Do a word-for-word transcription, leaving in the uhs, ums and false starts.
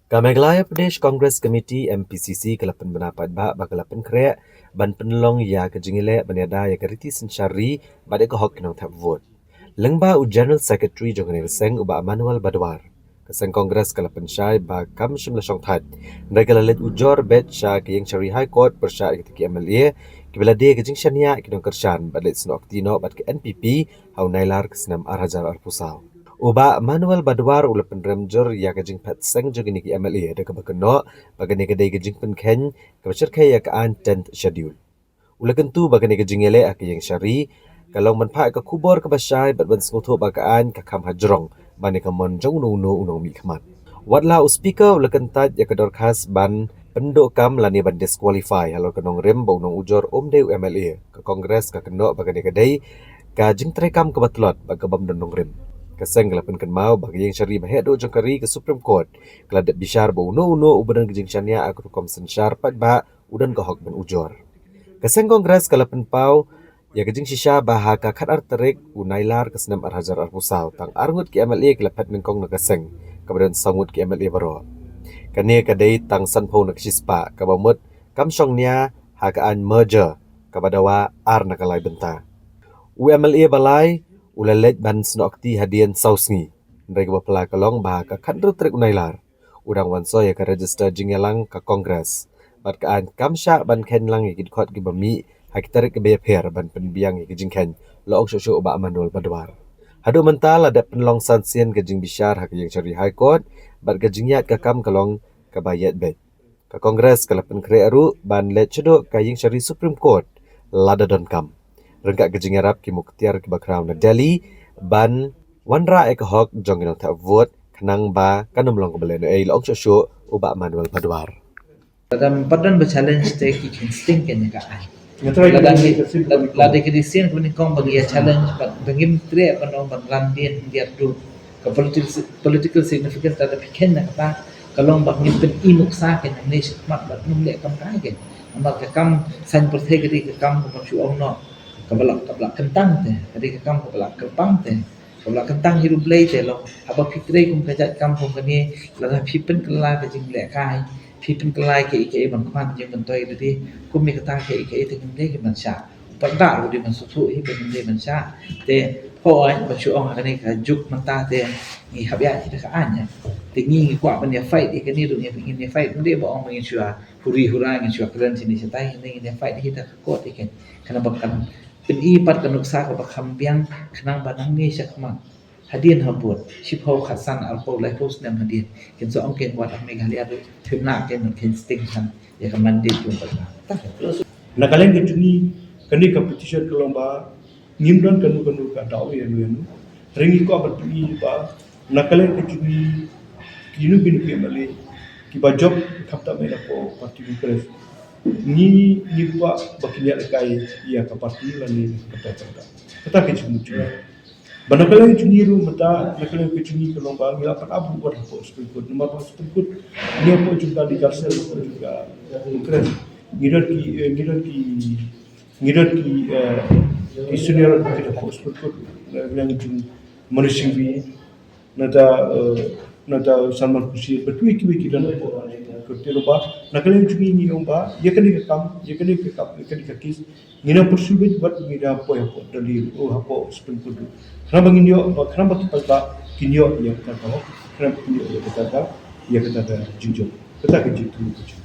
Ka Meghalaya Pradesh Congress Committee, M P C C, ka la pynbna paidbah ba ka la pynkhreh ban pynlong ïa ka jingïaleh ban ïada ïa ka riti synshar ri bad ïa ka hok ki nongthep vote. Lyngba u General Secretary jong kane ka seng, u Bah Manuel Badwar, ka seng Congress ka la pynshai ba kam shym la shongthait, hynrei ka la leit ujor beit sha ka Ïingshari High Court pyrshah ïa kita ki M L A kiba la die ka jingshaniah ki nongkyrshan bad leit snoh kti noh bad ka N P P ha u Nailar ka snem ar hajar arphew saw. U Bah Manuel Badwar u la pynrem jur ïa ka jingphet seng jong kine ki M L A da kaba kynnoh ba kane ka dei ka jingpynkheiñ kaba shyrkhei ïa ka aiñ Tenth Schedule. U la kyntu ba kane ka jingïaleh ha ka Ïingshari ka long ban phah ka khubor kaba shai bad ban sngewthuh ba ka aiñ ka kham hajrong ban ïa ka mon jong uno uno u nongmihkhmat. Wat la u Speaker u la kyntait ïa ka dorkhas ban pynduh kam lane ban disqualify halor ka nongrim ba u nongujor um dei u M L A, ka Congress ka kynnoh ba kane ka dei ka jingtreikam kaba tlot bad ka bym don nongrim. Ka seng ka la pynkynmaw ba ka Ïingshari ba heh duh jong ka ri, ka Supreme Court, ka la dep bishar ba uno uno uba don ka jingshaniah ha ka rukom synshar paidbah u don ka hok ban ujor. Ka seng Congress ka la pynpaw ïa ka jingshisha ba ha ka khatar tarik u Nailar ka snem ar hajar arphew saw, tang ar ngut ki M L A ki la phet nyngkong na ka seng, kaba don saw ngut ki M L A baroh. Kane ka dei tang sanphew na ka shispah, kaba mut kam shong nia ha ka aiñ merger kaba dawa ar na ka lai bynta. U M L A ba lai u la leit ban snoh kti hadien saw sngi, hynrei kaba phylla ka long ba ha ka khathynriew tarik u Nailar u dang wan soi ïa ka register jingïalang ka Congress, bad ka aiñ kam shah ban kheiñ lang ïa ki dkhot kiba mih ha ki tarik kiba ïapher ban pynbiang ïa ki jingkheiñ, la ong shuh shuh u Bah Manuel Badwar. Haduh mynta la dep pynlong san sien ka jingbishar ha ka Ïingshari High Court, bad ka jingïaid ka kam ka long kaba ïaid beit. Ka Congress ka la pynkhreh ruh ban leit shaduh ka Ïingshari Supreme Court lada donkam, ryngkat ka jingïarap ki muktiar kiba khraw na Delhi ban wanrah ïa ka hok jong ki nongthep vote, khnang ba kan ym long kaba lehnohei, la ong shuh shuh u Bah Manuel Badwar. Lada ym pat don ba challenge te ki kheiñ sting kein ïa ka aiñ. Lada ngi, lada ka dei sien kaba nyngkong ba ngi ïa challenge, bad ba ngim treh ban ong ban ran dien diat duh. Ka political, political significance lada phi kheiñ na kata ka long ba ngin pyni nuksa kein hangne shakhmat bad ngim leh kam kai kein. Namar ka kam saiñ pyrthei ka dei ka kam kaba shu ong noh, kaba la, kaba la kyntang te, ka dei ka kam kaba la kyrpang te, kaba la kyntang hi ruh Blei te. Long haba phi trei kum ka jait kam kum kane, lada phi pynkylla ka jinglehkai, phi pynkylla kaei kaei ban khwan jingmyntoi lade, kum ïa kata kaei kaei te ngim dei ban shah. Pyrda ruh dei ban sngewthuh hi ba ngim dei ban shah. Te poi ban shu ong ha kane ka juk mynta te ngi hap ïaid hi da ka aiñ. Te ngi ngi kwah ban ïa fight ïa kane ruh, ngin ïa fight, ym dei ba ong ba ngin shu huri hura, ngin shu kren shane shatai, ngin ïa fight hi da ka court ïa kane. Khnang ba kan pyni pat ka nuksa kaba kham biang, khnang ba nangne shakhmat, hadien habud, shiphew, khatsan, arphew, laiphew snem hadien, kin sa ong kein wat ha Meghalaya ruh phim lah kein ban kheiñ sting than ïa ka mandate jong ka. Na ka liang ka jong ngi, kane ka petition ka long ba ngim don kano kano ka daw ïano ïano. Hynrei ngi kwah ban pyni ba na ka liang ka jong ngi, kino kino ki M L A kiba jop, khamtam eh na ka party Congress, ngi, ngi kwah ba kin ïalehkai ïa ka party lane ka party. Kata ka jingmut jong ngi. Ba na ka liang ka jong ngi ruh mynta, na ka liang ka jong ngi ka long ba ngi la pan ap ruh wat hapoh Supreme Court. Namar ba Supreme Court ngi hapoh jong ka dei ka sel, hapoh jong ka Congress. Ngi don ki, eh, ngi don ki, ngi don ki, eh, ki senior advocate hapoh Supreme Court. Na ka liang ka jong Manish Singhvi, nangta, eh, nangta Salman Khurshid, bad kiwei kiwei ki don hapoh Supreme Court. Te long ba na ka liang ka jong ngi ngi ong ba ïa kane ka kam, ïa kane ka kam, ïa kane ka case, ngin ïa pursue beit bad ngin ïa poi hapoh Delhi, oh, hapoh Supreme Court. Khnang ba ngin ïoh, ba khnang ba ki paidbah kin ïoh ïa kata ka hok, khnang ba kin ïoh ïa kata ka, ïa kata ka jingjop, kata ka jingthmu ka jong.